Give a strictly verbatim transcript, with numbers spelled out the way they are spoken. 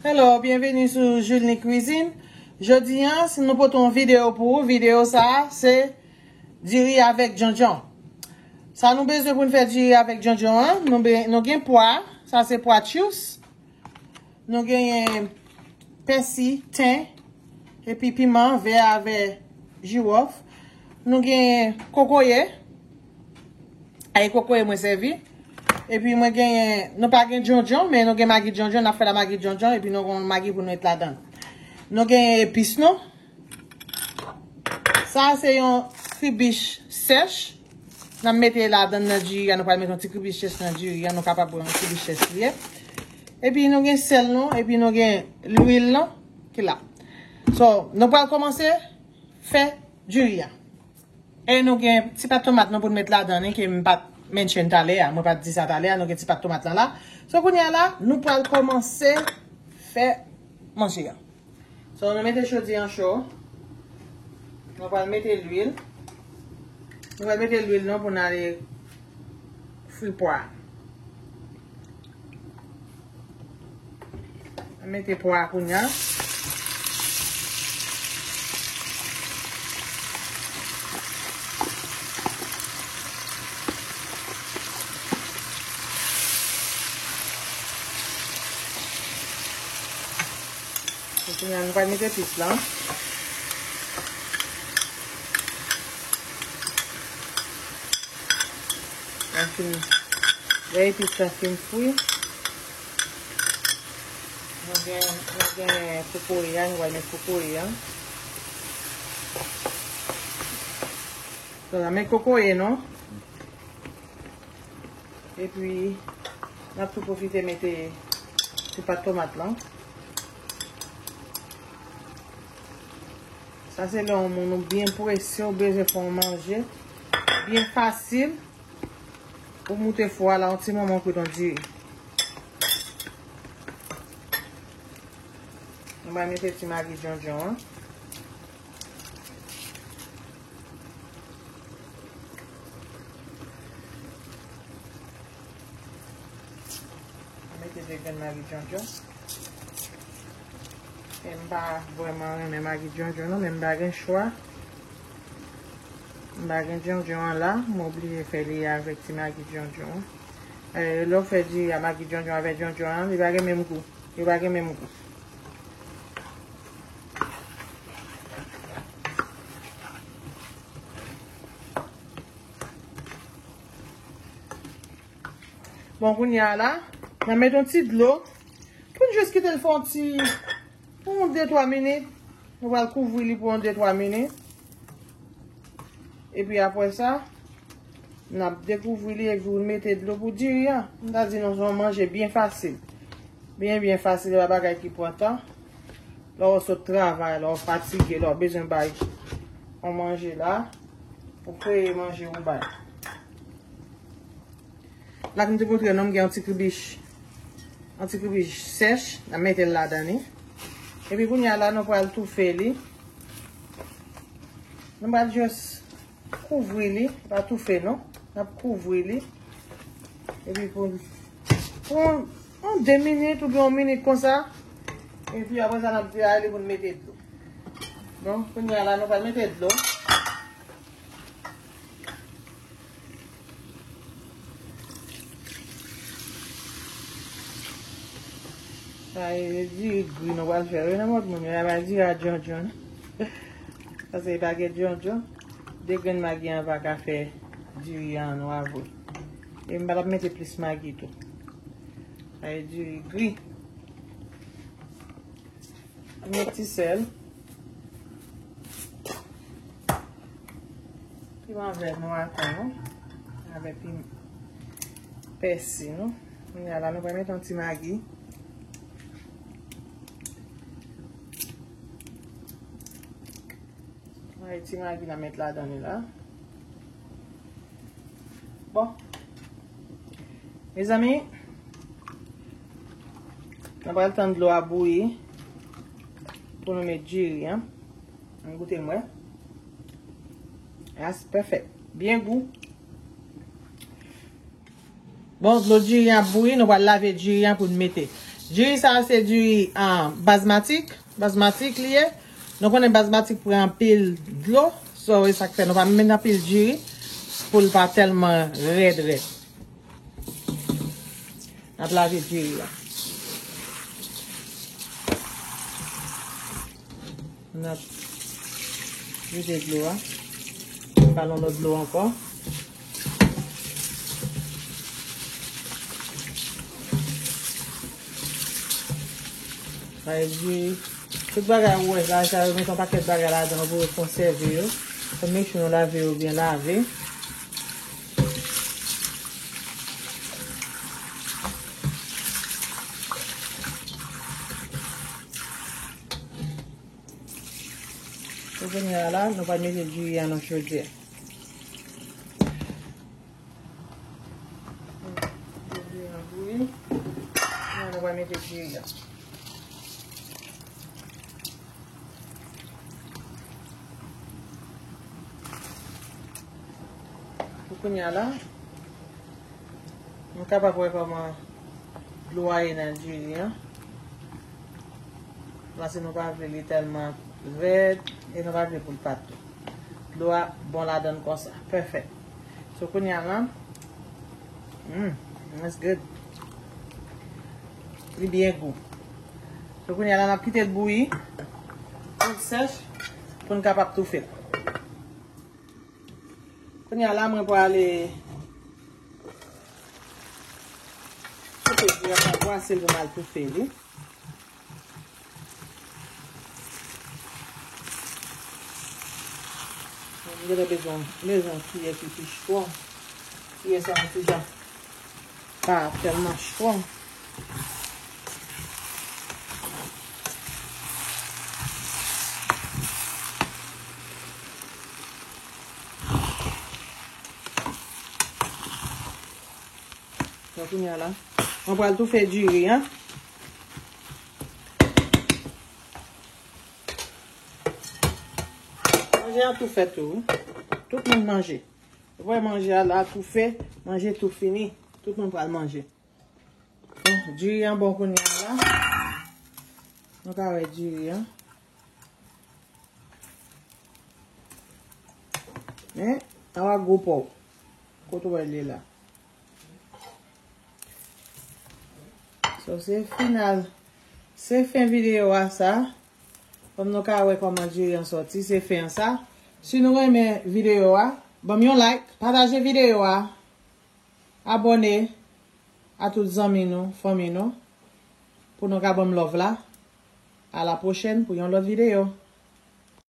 Hello, byenveni sou Julnie Cuisine. Jodi a, si nou pote yon videyo pou ou, videyo sa a, se diri avèk djondjon. Sa nou bezwen pou n fè diri avèk djondjon an, nou, be- nou gen pwa, sa se pwa tchous. Nou genyen pèsi, ten, epi piman vè avè jiwòf. Nou genyen kokoye. Ay kokoye mwen sèvi. Epi mwen genyen, nou pa gen djondjon, men nou gen magi djondjon, n ap fè la magi djondjon, epi nou gen yon magi pou nou met ladan. Nou genyen epis nou. Sa se yon kribich sèch. N ap mete ladan nan diri a, nou pral mete yon ti kribich sèch nan diri a, nou kapab wè yon kribich sèch li ye. Epi nou gen sèl nou, epi nou gen lwil nou ki la. So, nou pral kòmanse fè diri a. E nou gen ti pat tomat nou pou n met ladan li, ke m pa t mention talè a, mwen pa t di sa talè a, nou gen ti pat tomat lan la. So, kounye a la, nou pral kòmanse fè manje a. So, nou mete chodi an cho. Nou pral mete lwil. Nou pral mete lwil nou pou n ale fri pwa. Mete pwa a kounye a. Kounye a nou pral mete epis lan. Lè fin, lè epis lan fin fri, nou gen, nou gen kokoye a, nou pral met kokoye a. So, n a met kokoye nou. Epi, n ap tou pwofite mete ti pat tomat lan. Sa se lè yon moun ou byen prese, ou bezwen fè yon manje byen fasil. Ou moute fou a la, yon ti moman ou kwit yon diri. Nou va mete ti magi djondjon an. Mete de grenn magi djondjon. E m pa vrèman renmen magi djondjon non, men m pa gen chwa. M pa gen djondjon an la, m oblije fè li avèk ti magi djondjon an. E, lè w fè diri a magi djondjon avèk djondjon an, li pa gen menm gou. Li pa gen menm gou. Bon, kounye a la, n a met yon ti dlo pou n jis kite l fè yon ti, pou yon de twa minit. Nou pral kouvri li pou yon de twa minit. Epi apre sa, n ap dekouvri li epi w mete dlo pou diri a. M ta di nou se yon manje byen fasil. Byen, byen fasil, e pa bagay ki pran tan. Lè w sot travay, lè w fatige, lè w bezwen bay yon manje la, ou kreye manje ou bay. La, m te montre nou, m gen yon ti kribich, yon ti kribich sèch, n a mete l ladan li. Epi kounye a la, nou pral toufe li. Nou pral jis kouvri li, pa toufe non. N ap kouvri li. Epi pou, pou yon, yon de minit oubyen yon minit konsa. Epi apre sa, n ap vire li pou n mete dlo. Bon, kounye a la, nou pral mete dlo. Sa e diri gri nou pral fè wi nan mòd moun yo, pa diri a djondjon. Paske e pa gen djondjon. De grenn magi an pa ka fè diri a nwa vre. E m pa t ap mete plis magi tou. Sa e diri gri. Met ti sèl. Piman vè nou a kon nou. Avèk piman pèsi nou. Kounye a la nou pral mete yon ti magi. Mwen ti magi n a met ladan li la. Bon. Mezanmi, nou pral tann dlo a bouyi pou nou met diri an. Ann goute m wè. That's perfect. Byen gou. Bon, dlo diri an ap bouyi, nou pral lave diri an pou n mete. Diri sa a se diri, ah, bazmatik. Bazmatik li ye. Nou konnen bazmatik pran anpil dlo. So, e sa k fè nou pa met anpil diri pou l pa tèlman rèd, rèd. N ap lave diri a. N ap vide dlo a. Ba l yon lòt dlo ankò. Sa vle di, tout bagay ou wè la, sa yo met yon pakèt bagay ladan pou yo konsève yo. Fò make sure nou lave yo byen lave. Pou kounye a la, nou pral mete diri a nan chodyè. Diri a bouyi. Kounye a nou pral mete diri a. Pou kounye a la, nou kapab wè kòman dlo a ye nan diri an. Paske nou pa vle li tèlman rèd e nou pa vle pou l pa tou. Dlo a bon ladan l konsa. Pèfèk. So kounye a la, mm, that's good. Li byen gou. So kounye a la, n ap kite l bouyi pou l sèch, pou n kapab toufe l. Kounye a la, mwen prale toufe diri a, pa bwase l pou m al toufe li. M genlè bezwen, bezwen kiyè ki pi strong. Kiyè sa yon ti jan pa tèlman strong. Bon, kounye a la, mwen pral toufe diri an. Manje an toufe tou, wi. Tout moun manje. Ou wè manje a la toufe, manje tou fini. Tout moun pral manje. Bon, diri an bon kounye a la. Nou ka wè diri an. Men, awa gwo pòw. Kote w wè l ye la. So, se final. Se fen videyo a sa. Kòm nou ka wè kòman diri an sòti, se fen an sa. Si nou renmen videyo a, ban m yon like, pataje videyo a, abòne a tout zanmi nou, fanmi nou, pou nou ka ban m love la. A la pwochèn pou yon lòt videyo.